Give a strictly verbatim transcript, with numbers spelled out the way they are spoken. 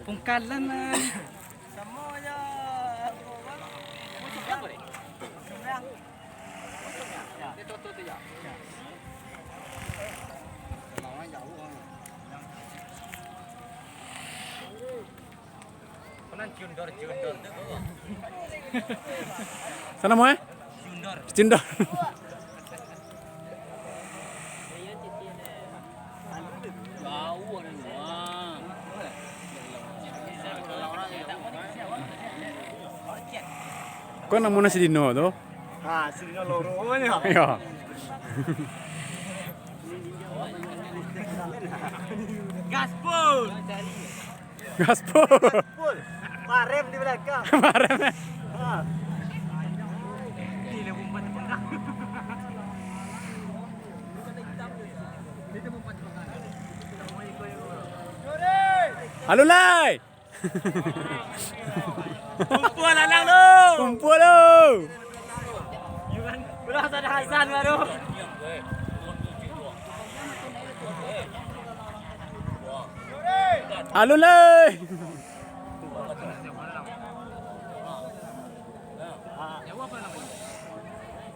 Pungkalan lah. Sana mau eh? Cundor. Ko namo nasi dino tu? Ah, sini loro ni. Yo. Gaspol. Gaspol. Gaspol. Marem di belakang. Marem. Ha. Alun lai. Kumpul anak tu. Kumpul tu. Udah ada Hasan baru. Alun lai.